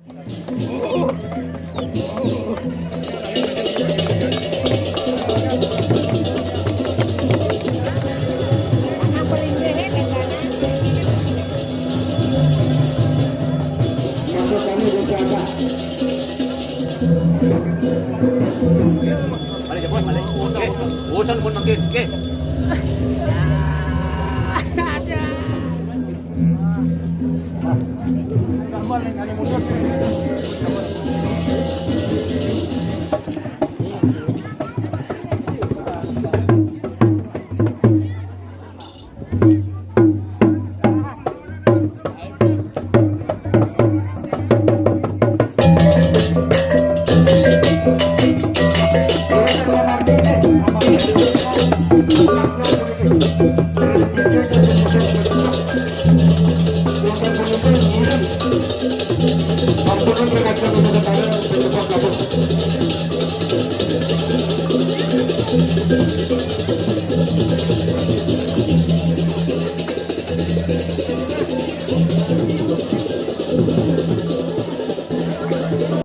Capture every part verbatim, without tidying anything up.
Balik, bos, balik. Oke. Bosan pun makin. Oke.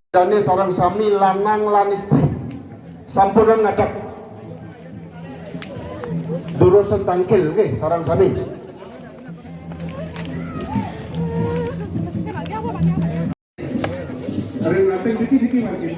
Dane sareng sami lanang lan istri. Sampunun ngadeg. Durus tangkil nggih sareng sami. Ring ating diki-diki mangkin.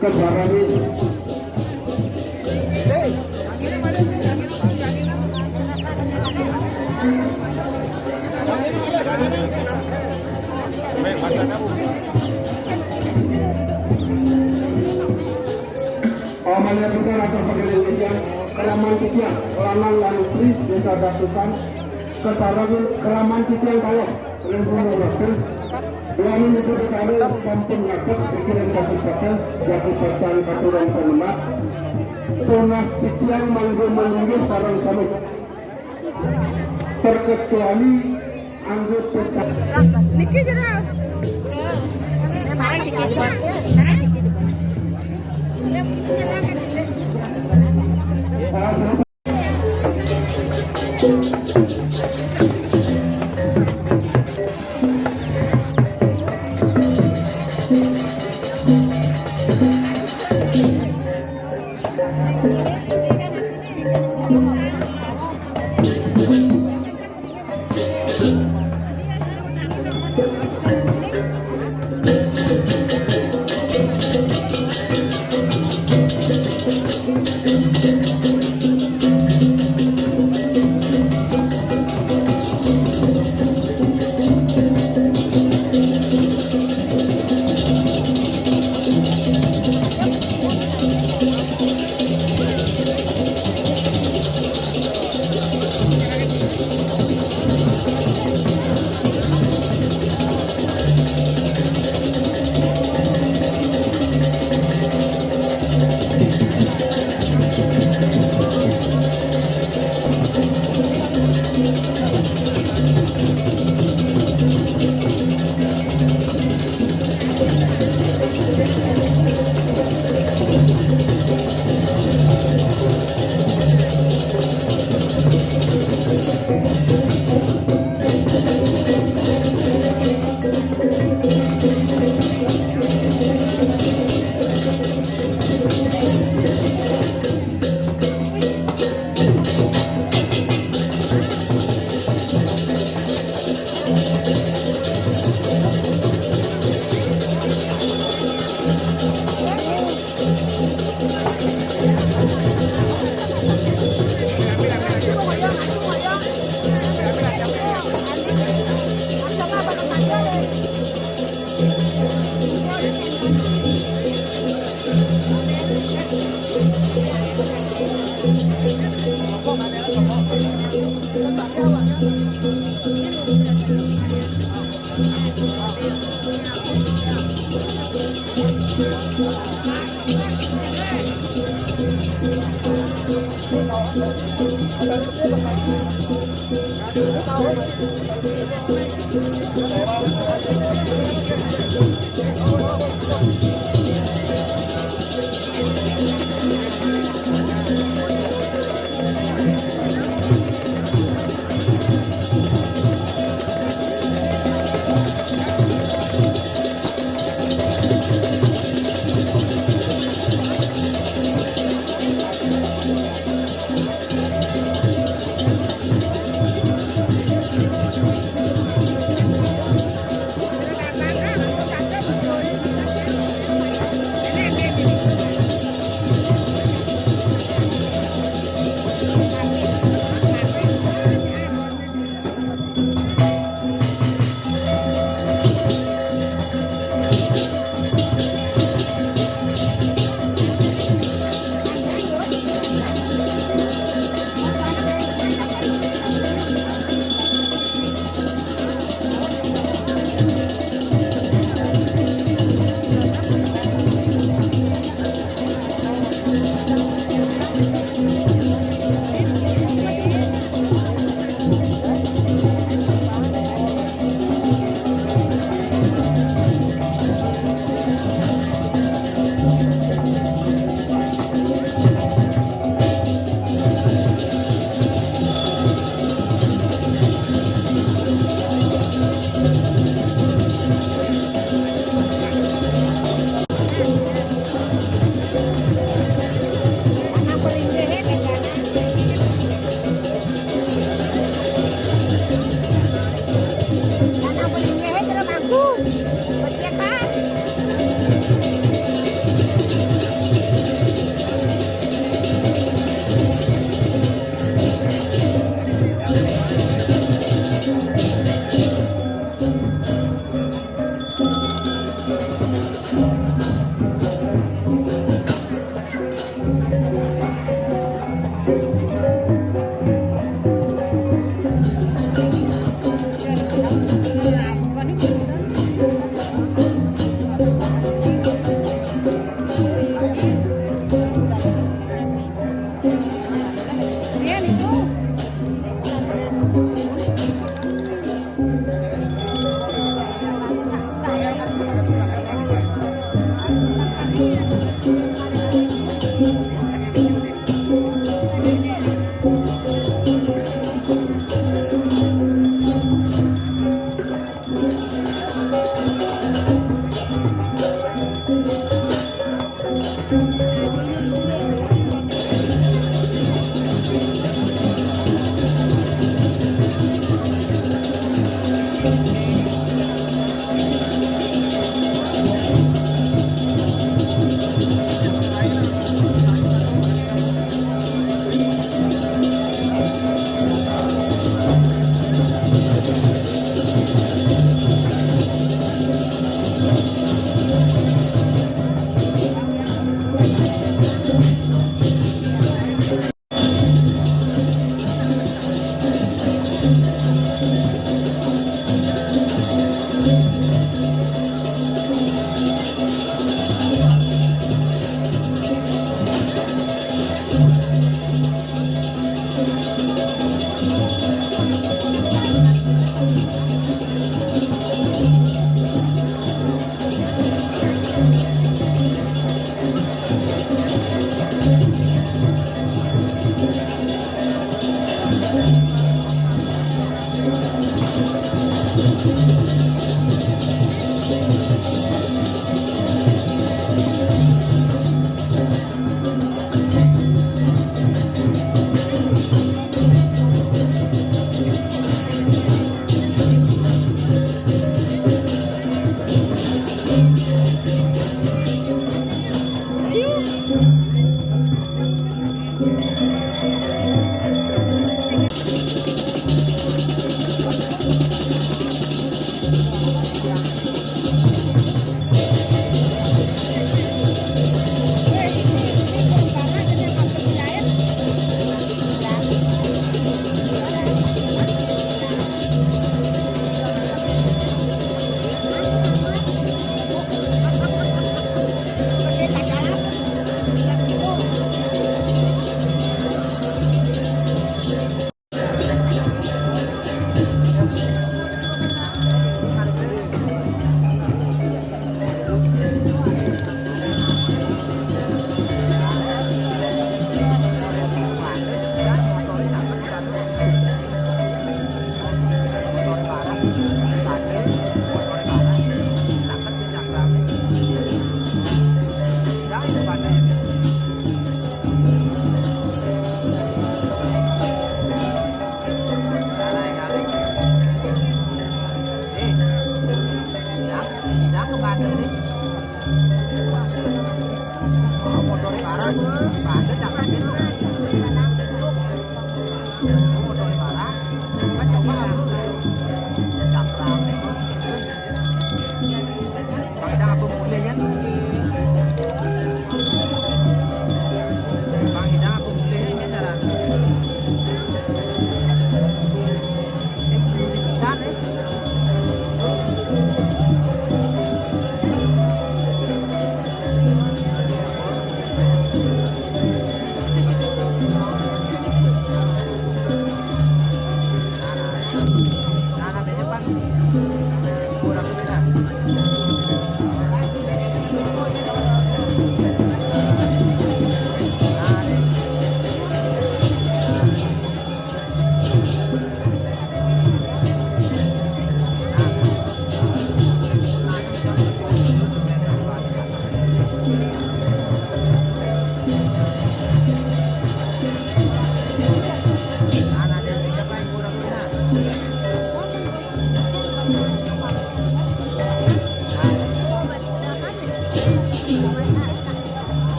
Kesarangi. Amalya pisan atur pagedén titiang, keraman titiang, lanang lan istri, Désa Datusan, kasarengin keraman titiang kawon, ring Gunung Merapi, duaning Ibu Betara sampun ngadeg pikiran kasus patih, jagi pacang katuran panemak, tunas titiang mangga malinggih sareng sami. Terkecuali anggota. Niki jero.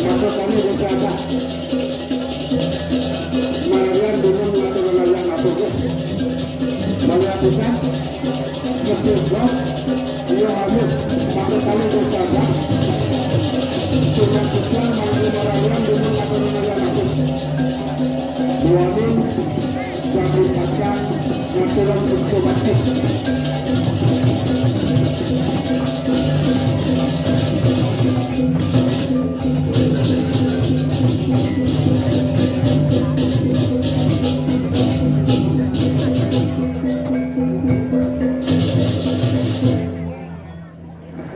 Maksud kami bersama Marian dengan mata wilayah Napoke. Banyak pisang, kecil bos, iya habis. Maksud kami bersama Tuhan besar, Marian dengan mata wilayah Napoke. Warning, kami pasang aturan untuk mati.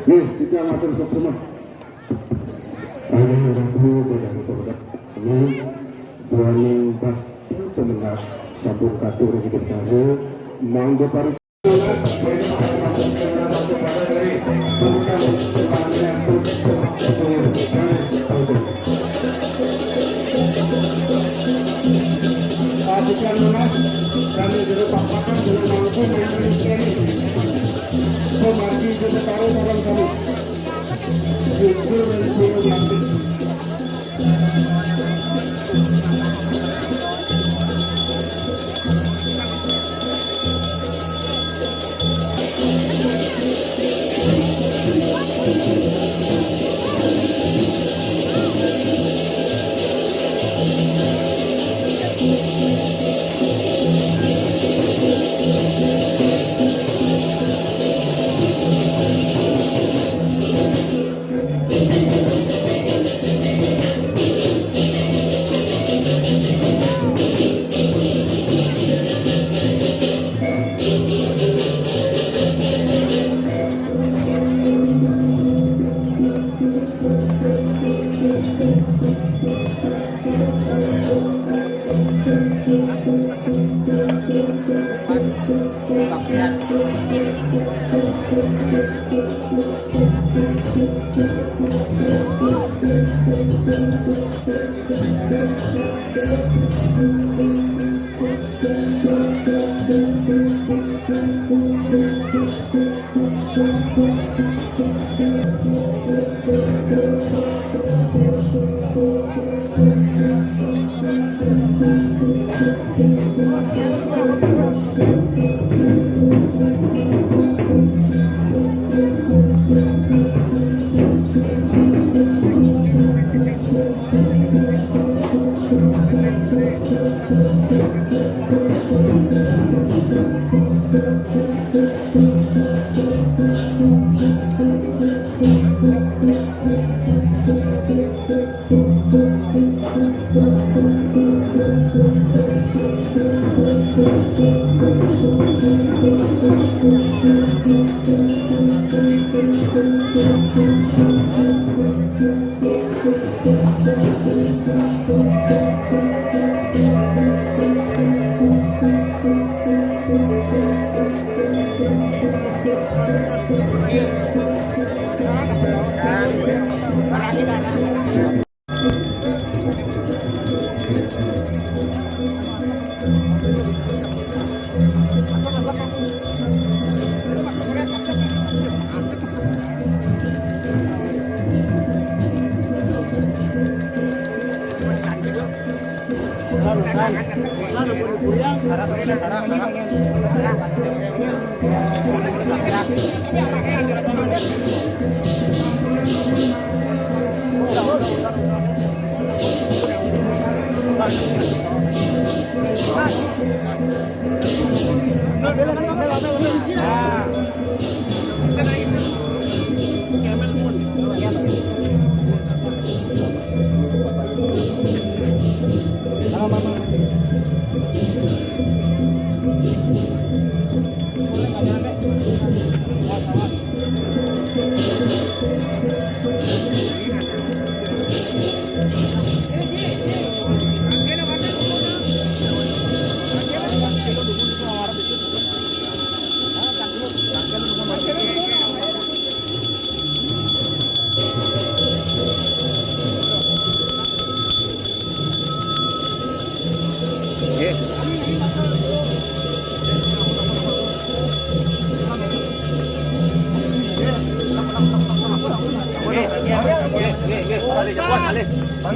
Nih, kita matur suksma. Ayo, Ratu, pada kepada ini, buaning bakti pemenang sampun katur hidup kamu, mangga pari. Ajikan lunas, kami jero papakan, jero mangku, mangku ini. Pemargi jero taruh barang kami. Jujur dan jujur mati.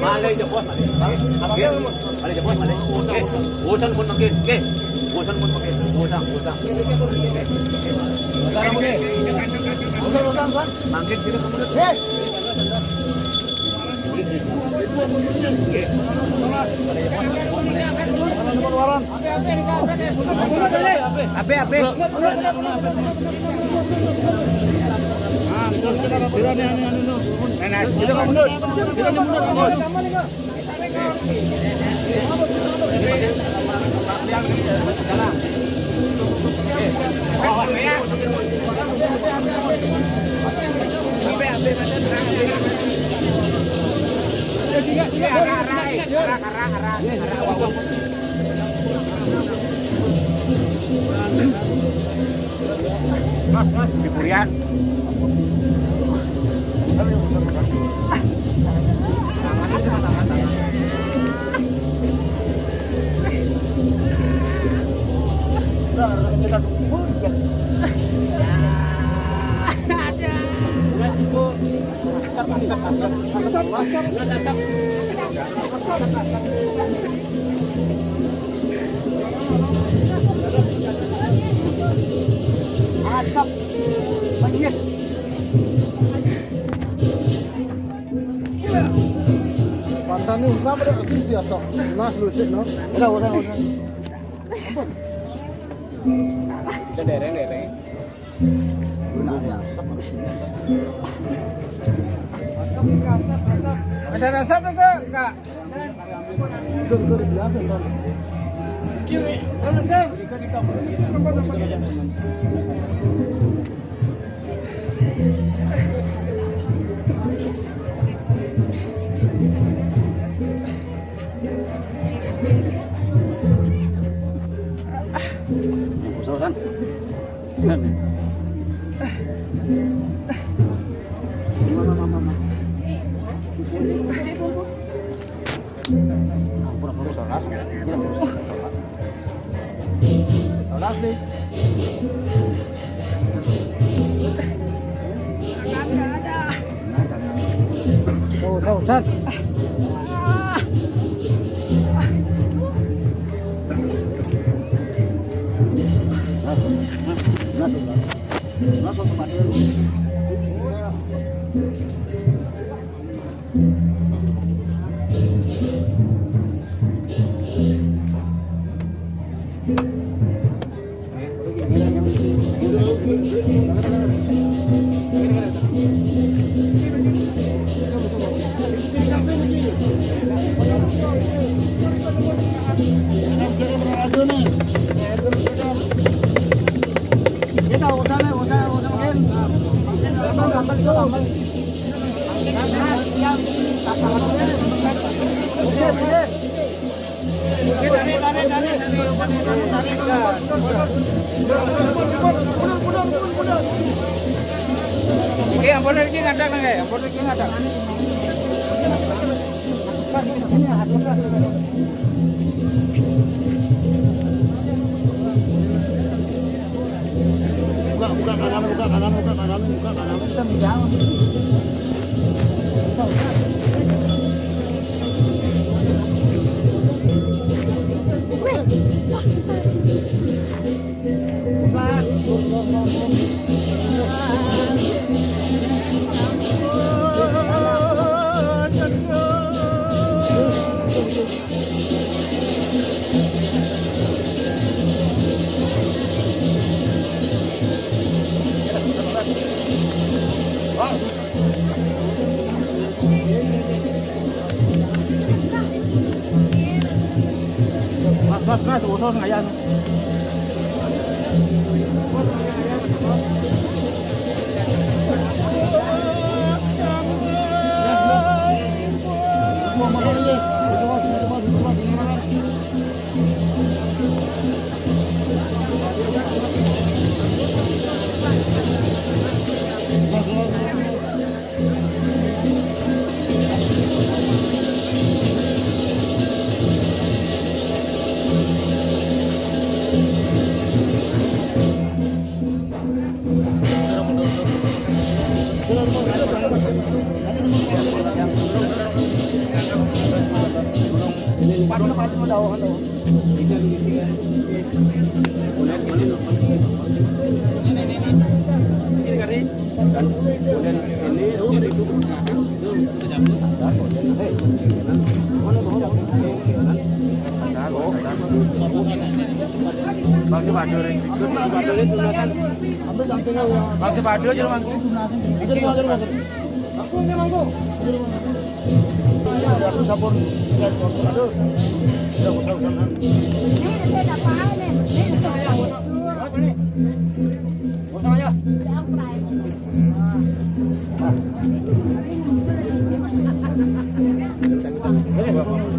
Malay jebos, malay. Malay jebos, malay. Oke. Bosan pun makin. Oke. Bosan pun makin. Bosan, bosan. Oke. Bosan, bosan, bosan. Makin kita semua. Eh. Ape, ape. Di Purian. Asap. Banjir. Pantan ni, kenapa dia asin si asap? Nas lu sik, no? Udah, udah, udah. Kita dereng, dereng. Ada rasa apa enggak, Kak? Sudah, sudah biasa, kan? Yang susah, kan? Mana, mana, mana? Pura-pura salah. Salah nih. Tuh, tuh, San. Masuk, masuk, masuk. Oke, ampun iki ngadeg nang kae, ampun iki ngadeg. Buka, buka kanan, buka kanan, buka kanan, buka kanan. Bisa menjauh. Mas, mas, mas, usul ngayan. Bagi Badu jero mangku. Aku ini mangku. Aku sampun. Aduh. Ya, usah-usah.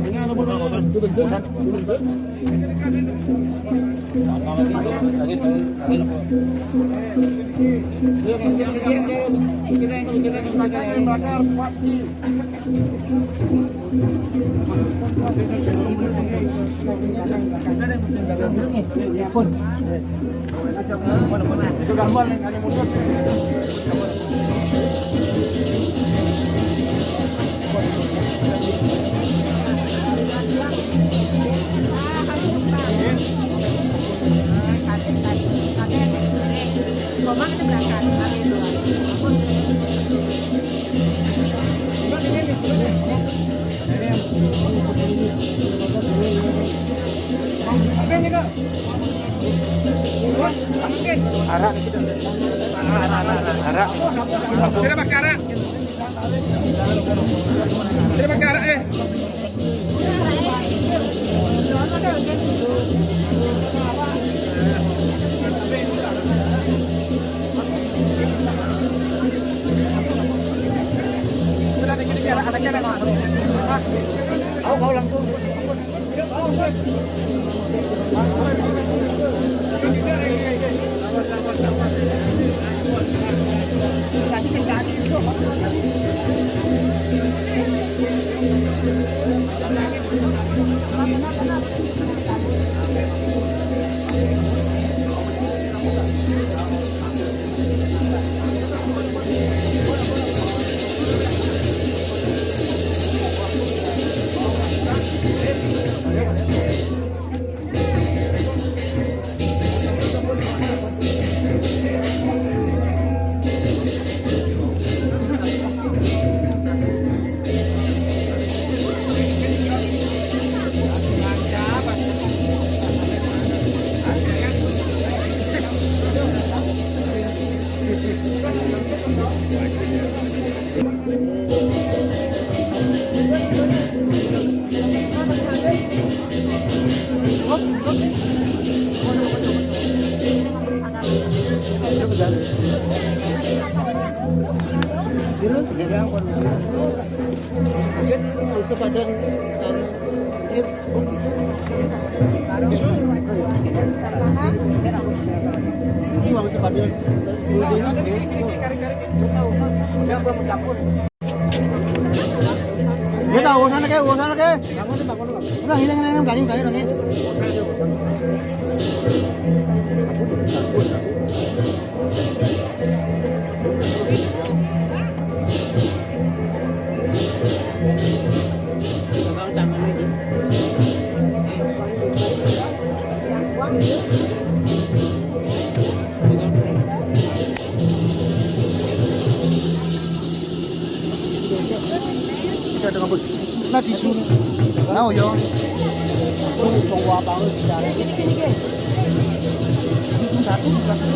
Ini ada nomor. Arak. Arak. Arak. Tidak pakai arak. Tidak pakai arak, eh. Kau, kau langsung. Mungkin sepadan dari anjir. Ini uang sepadan. Dia apa mencampur? Dia tahu urusan lagi, urusan lagi. Udah, ini, ini, ini, belakang, belakang, belakang. Nah, di sini. Nah, yo. Wong apa wis dicari. Satu, satu.